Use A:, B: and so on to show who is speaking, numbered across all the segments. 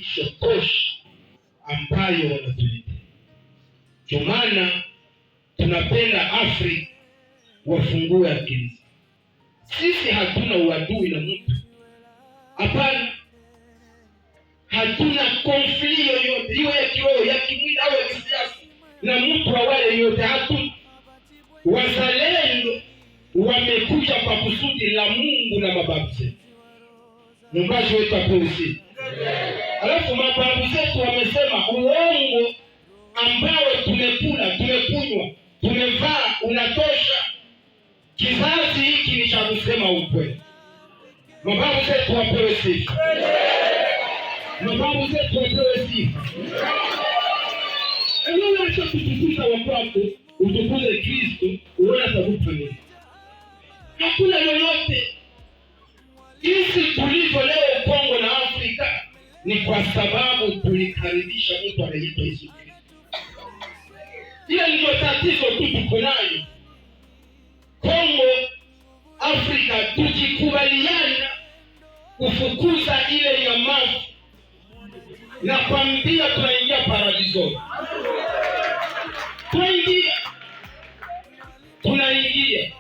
A: Tosha ambayo wanatuletea. Ndio maana tunapenda Afrika wafungue akili. Sisi hatuna uadui na mtu, hapana. Hatuna conflit yoyote, iwe ya kiroho, ya kimwili au ya kisiasa na mtu awale yote, hatuna. Wazalendo wamekuja kwa kusudi la Mungu na mababu zetu. Muumbaji wetu apewe sifa. Alafu mababu zetu wamesema uongo ambao tumekula, tumekunywa, tumevaa unatosha. Kizazi hiki ni cha kusema ukweli. Mababu zetu wapewe sifa. Mababu zetu wapewe sifa. Ewe acha kutukuza wakwako, utukuze Kristo, uone atakupa nini. Hakuna lolote. Jinsi tulivyo leo Kongo na Afrika ni kwa sababu tulikaribisha mtu anaitwa Yesu Kristo. Ile ndio tatizo tu tuko nayo Kongo, Afrika, tukikubaliana kufukuza ile nyamavu na kwambia tunaingia paradiso, tunaingia, tunaingia.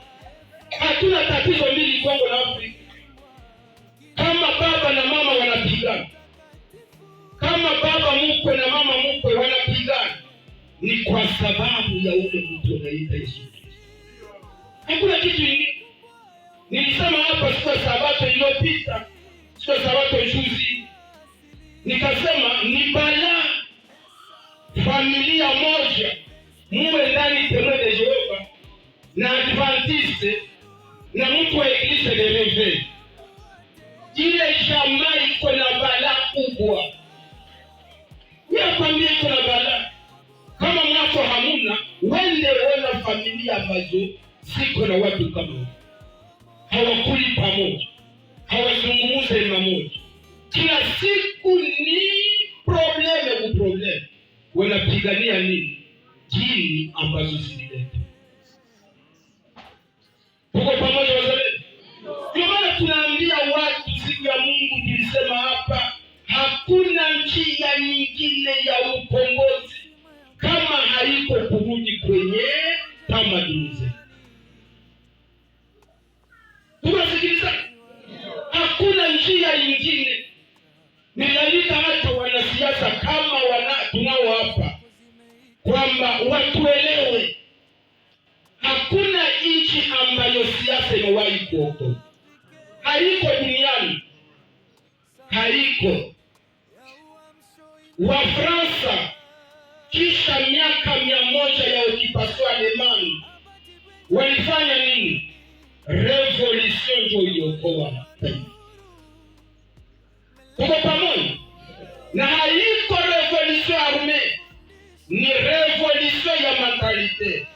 A: Hatuna tatizo mbili Kongo na Afrika. Kama baba na mama wanapigana, kama baba mkwe na mama mkwe wanapigana, ni kwa sababu ya ule mtu anaita Yesu Kristo. Hakuna kitu kingine. Nilisema hapa siku ya Sabato iliyopita, siku ya Sabato juzi, nikasema ni balaa familia moja muwe ndani Témoin de Jehova na Adventiste na mtu wa Église de Réveil. Ile jamaa iko na balaa kubwa. Nakwambia iko na balaa. Kama mwako hamuna, wende ona familia ambazo ziko na watu kama hawakuli pamoja, hawazungumuze pamoja, kila siku ni problème ku problème. Wanapigania nini? Dini ambazo zilileta. Tuko pamoja wazalendo? Ndio maana tunaambia watu siku ya Mungu, tulisema hapa, hakuna njia nyingine ya ukombozi kama haiko kurudi kwenye tamaduni zetu. Tunasikiliza, hakuna njia nyingine. Nilialika hata wanasiasa kama wana tunao hapa kwamba watuelewe, hakuna nchi ambayo siasa imewahi kuokoa, haiko duniani, haiko. Wafransa kisha miaka 100 ya occupation alemani walifanya nini? Révolution ndio iliokoa taifa. Tuko pamoja? Na haiko révolution armée, ni révolution ya mentalité,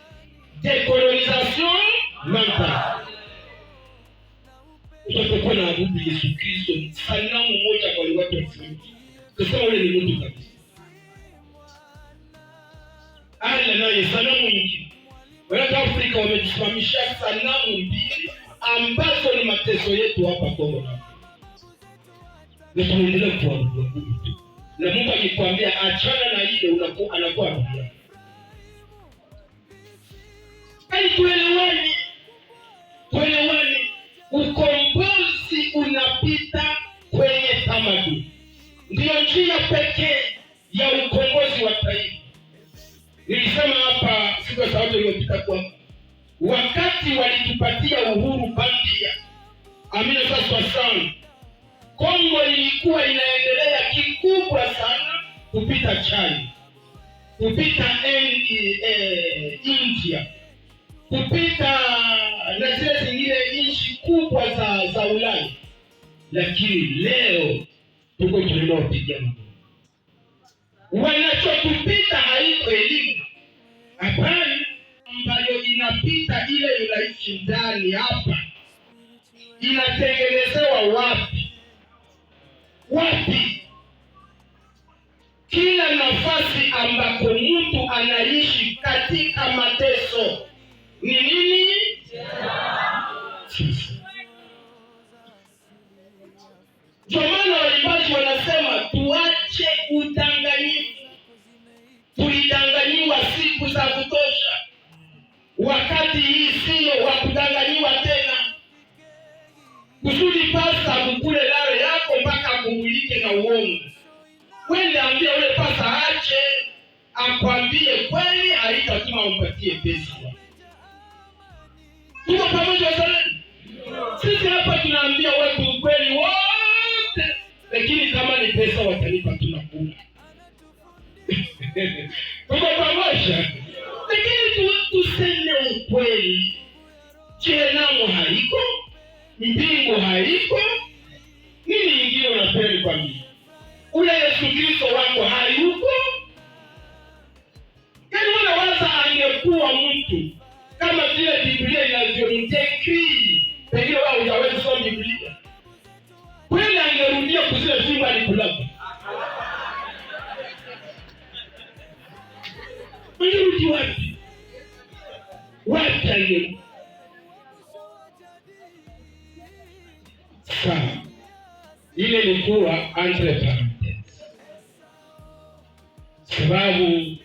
A: décolonisation mentale. Utapokuwa na abudu Yesu Kristo, sanamu moja kwa watu wasimamisha, kusema ule ni mtu kabisa. Allah naye sanamu nyingine. Wanatu Afrika wamejisimamisha sanamu mbili ambazo ni mateso yetu hapa Kongo na na tunaendelea kuabudu tu, na Mungu akikwambia achana na ile, unakuwa anakuwa adui yako. Yaani tuelewane, tuelewane, ukombozi unapita kwenye tamaduni, ndiyo njia pekee ya ukombozi wa taifa. Nilisema hapa siku ya Sabato iliyopita kwamba wakati walitupatia uhuru bandia amina sasa sana, Kongo ilikuwa inaendelea kikubwa sana kupita China, kupita India, kupita na zile zingine nchi kubwa za Ulaya, lakini leo tuko tunaopiga magoti. Wanachotupita haiko elimu, hapana, ambayo inapita ile unaishi ndani hapa, inatengenezewa wapi? Wapi? Kila nafasi ambako mtu anaishi katika mateso ni nini? Sisi. Ndio maana waimbaji Wachungaji wanasema tuache udanganyifu. Tulidanganyiwa siku za kutosha, wakati hii sio wa kudanganyiwa tena. Kusudi pasta kukule laro yako mpaka akumulike na uongo. Wende ambia ule pasta ache, akwambie kweli, haitatuma umpatie pesa. Tuko pamoja wazalendo? Sisi hapa tunaambia watu ukweli wote, lakini kama ni pesa watalipa, tunakula. Tuko pamoja, lakini tuseme ukweli. Jehanamu haiko, mbingu haiko, nini ingine unapenda nikwambie? Ule Yesu Kristo wako hayuko. Yaani unawaza angekuwa mtu kama vile Biblia inavyomdécrire, pengine wewe hujaweza kusoma Biblia, kweli angerudia kuzile fimbo alikulaga? Angerudi wapi? Wapi angerudi? Sawa, ile ilikuwa entre parenthèses, sababu